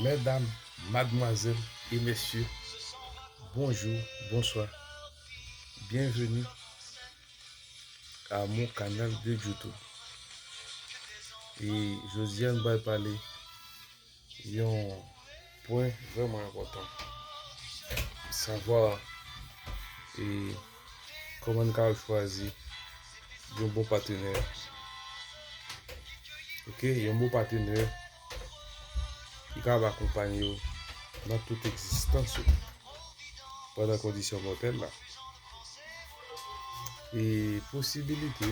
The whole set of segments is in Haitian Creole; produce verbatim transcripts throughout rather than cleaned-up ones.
Medam, madmwazèl e mesye, bonjou, bonswa. Byenveni a mon kanal de YouTube. E jodi a, nou pral pale yon pwen vrèman enpòtan. Savwa, e, kòman n ka chwazi yon bon patenè. Oke, yon bon patenè ki ka akonpanye w nan tout egzistans ou pandan kondisyon mòtèl la. E posibilite,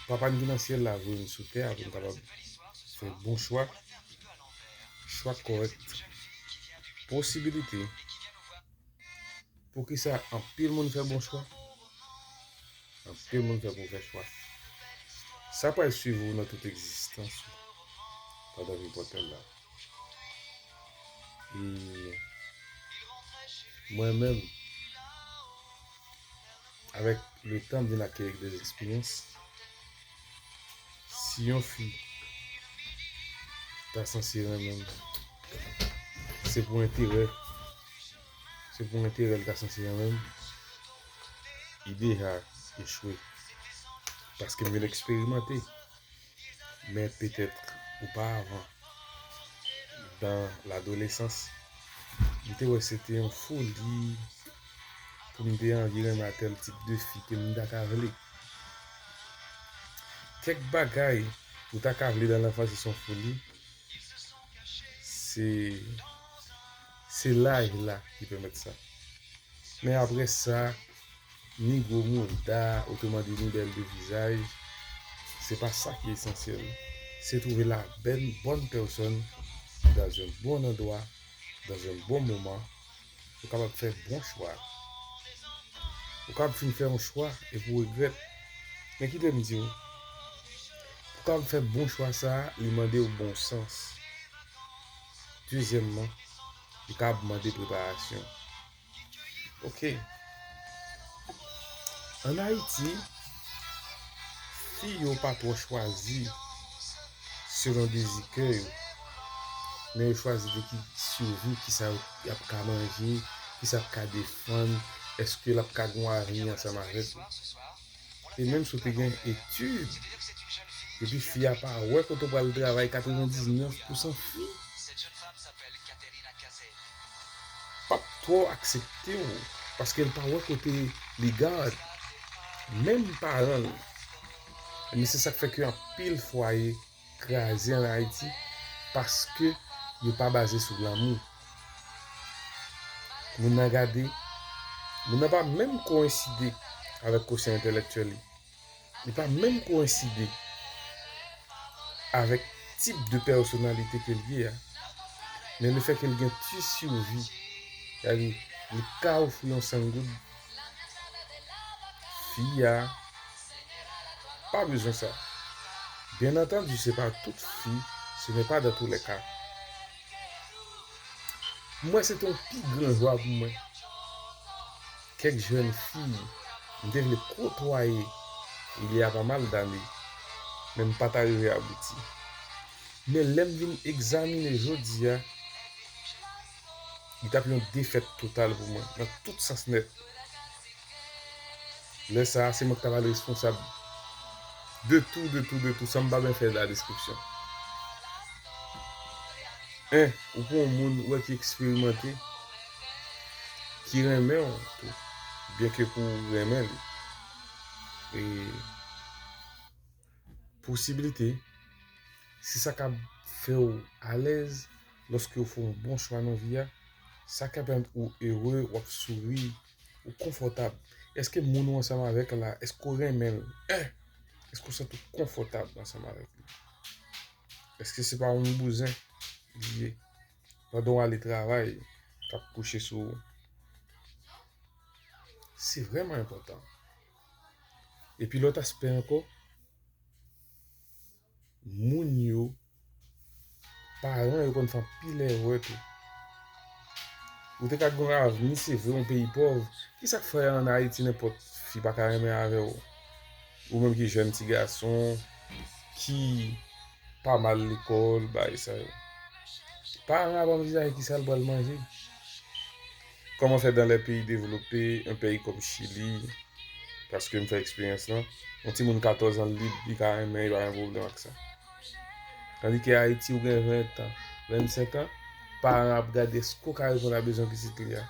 Papa n ki nan syèl la voye n sou tè a pou n kapab fè bon chwa, chwa kòrèk. Posibilite, poukisa anpil moun fè bon chwa? Anpil moun fè movè chwa. Sa pral swiv ou nan tout egzistans ou pandan vi mòtèl la. E mwen menm, avèk le tan, m vin akeri de eksperyans. Si yon fi ta sanse renmen m, se pou enterè, se pou enterè l ta sanse renmen m, li deja echwe. Paske m vin eksperimante. Men petèt oparavan, dan ladolesans, m te wè se te yon foli pou m te anvi renmen a tèl tip de fi ke m ta ka vle. Kèk bagay ou ta ka vle dan lanfans se yon foli, se, se laj la ki pèmèt sa. Men apre sa, ni gwo mouda, otreman di ni bèl de vizaj, se pa sa ki esansyèl. Se twouve la bèn, bòn pèsòn dans un bon endroit, dans un bon moment, ou kapab fè bon chwa. Ou kapab fin fè yon chwa epi w regrèt. Men kite m di w, pou w kapab fè bon chwa sa a, li mande w bon sans. Dezyèmman, li kapab mande preparasyon. Oke. Ann Ayiti, fi yo pa twò chwazi selon dezi kè yo, men yo chwazi de ki sivi, kisa y ap ka manje, kisa y ap ka defann, èske l ap ka gen yon avni ansanm avèk ou. E menm si w te gen etid, epi fi a pa wè kote w pral travay, katrevendiznèf pousan fi p ap twò aksepte w, paske l pa wè kote li gad, menm paran l. Men se sa k fè ke anpil fwaye kraze ann Ayiti, paske yo pa baze sou lanmou. Moun nan gade, moun nan pa menm koyenside avèk kosyan entèlèktyèl li. Li pa menm koyenside avèk tip de pèsonalite ke l ye a. Men lefètke l gen ti sivi, sètadi li ka ofri yon san goud, fi a pa bezwen sa. Byen antandi, se pa tout fi, ce n'est pas dans tous les cas. Mwen, se te yon pi gran jwa pou mwen. Kèk jèn fi m te vle kotwaye il y a pas mal d'années, men m pa ta rive abouti. Men lè m vin egzamine jodi a, li t ap yon defèt total pou mwen, nan tout sans nèt. Lè sa a, se mwen ki t ap al responsab de tou, de tou, de tou, san m pa menm fè ladeskripsyon. En, ou pran yon moun ou wè ki eksperimante, ki renmen w tou, byenke pou w renmen li. E posibilite, se sa k ap fè w alèz lòske w fè yon bon chwa nan vi a, sa k ap rann ou ere, w ap souri, ou konfòtab. Èske moun ou ansanm avèk la, èske w renmen l? En, èske w santi w konfòtab ansanm avèk li? Èske se pa yon bouzen li ye? Pandan w ale travay, k ap kouche sou ou. Se vrèman enpòtan. Epi lòt aspè ankò, moun yo, paran yo konn fè anpil erè tou. Ou te ka gen yon avni, se vre, yon peyi pòv. Kisa k fè ann Ayiti nenpòt fi pa ka renmen avè w? Ou menm ki jèn ti gason, ki pa mal lekòl, bagay sa yo. Paran ap anvizaje kisa l pral manje. Kòman fè dans les pays développés, un pays comme Chili, paske m fè eksperyans lan, yon timoun katòz an li, li ka renmen, li pa gen pwoblèm ak sa. Tandike Ayiti, ou gen ven an, vennsenk an, paran ap gade èske w ka reponn a bezwen pitit li a.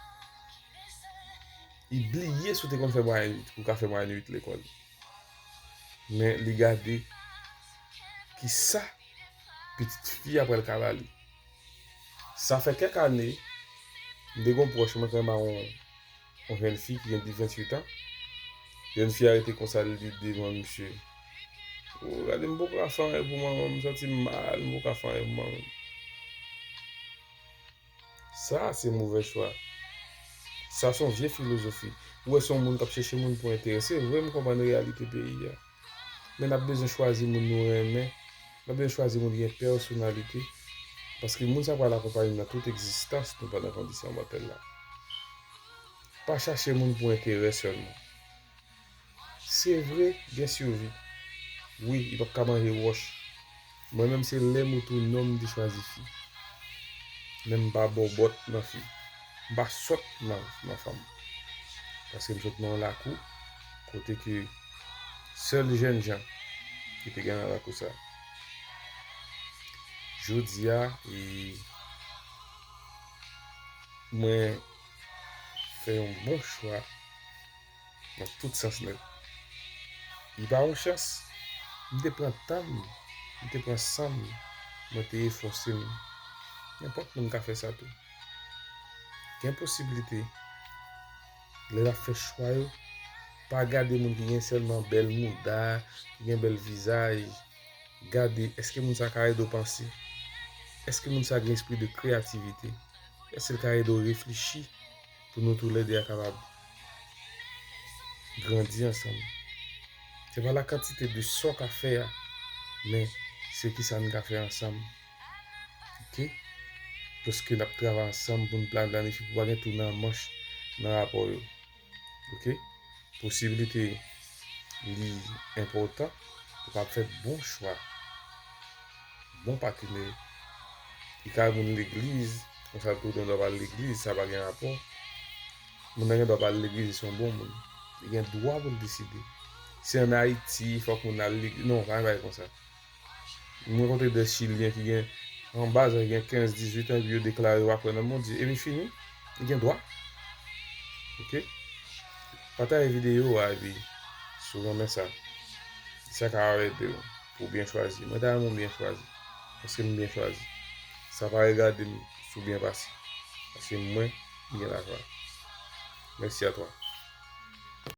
Li bliye si w te konn fè mwayèn uit, ou ka fè mwayèn uit lekòl. Men li gade kisa pitit fi a pral ka ba li. Sa fè kèk ane, m te gen yon pwòch mwen ki renmen yon, yon jèn fi ki gen venntuit an. Jèn fi a rete konsa, li di devan misye, "O, gade, m poko ka fè anyen pou manman m, m santi m mal, m poko ka fè anyen pou manman m." Sa se movè chwa. Sa se yon vye filozofi. Ou wè se yon moun k ap chèche moun pou enterese. Vre, m konprann reyalite peyi a. Men n ap bezwen chwazi moun nou renmen. N ap bezwen chwazi moun ki gen pèsonalite. Paske moun sa pral akonpaye nou nan tout egzistans nou pandan kondisyon mòtèl la. Pa chache moun pou enterè sèlman. Se vre, gen sivi. Wi, li p ap ka manje wòch. Mwen menm se lè m tou nonm m te chwazi fi. Men m pa bòbòt nan fi. M pa sòt nan, nan fanm. Paske m sot nan yon lakou kote ke sèl jènjan ki te gen nan lakou sa. Jodi a, e, mwen fè yon bon chwa nan tout sans nèt. Li pa yon chans. M te pran tan m, m te pran san m, mwen te efòse m. Nenpòt moun ka fè sa tou. Gen posiblite, lè n ap fè chwa yo, pa gade moun ki gen sèlman bèl mouda, ki gen bèl vizaj. Gade, èske moun sa ka ede w panse? Èske moun sa gen espri de kreyativite? Èske l ka ede w reflechi? Pou nou toulède a kapab grandi ansanm. Se pa la kantite de sa w ka fè a, men se kisa n ka fè ansanm. Oke? Paske n ap travay ansanm pou n planifye, pou pa gen twou nan manch nan rapò yo. Oke? Posiblite li enpòtan pou w kapab fè bon chwa, bon patnè. Li ka moun legliz, konsa tou gen dwa pa al legliz, sa pa gen rapò. Moun nan gen dwa pa al legliz, li se yon bon moun. Li gen dwa pou l deside. Si ann Ayiti, fòk moun al legliz. Non, pa gen bagay konsa. Mwen rankontre de Chilyen ki gen, an baz, ki gen kenz, dizuit an, epi yo deklare yo pa kwè nan Bondye. Epi fini, li gen dwa. Oke? Pataje videyo a, epi si w renmen sa, sa ka ede w pou w byen chwazi. Mwen ta renmen w byen chwazi. Paske m byen chwazi. Sa pa regade m si w byen pase. Paske mwen, m gen lajwa. Mèsi a twa.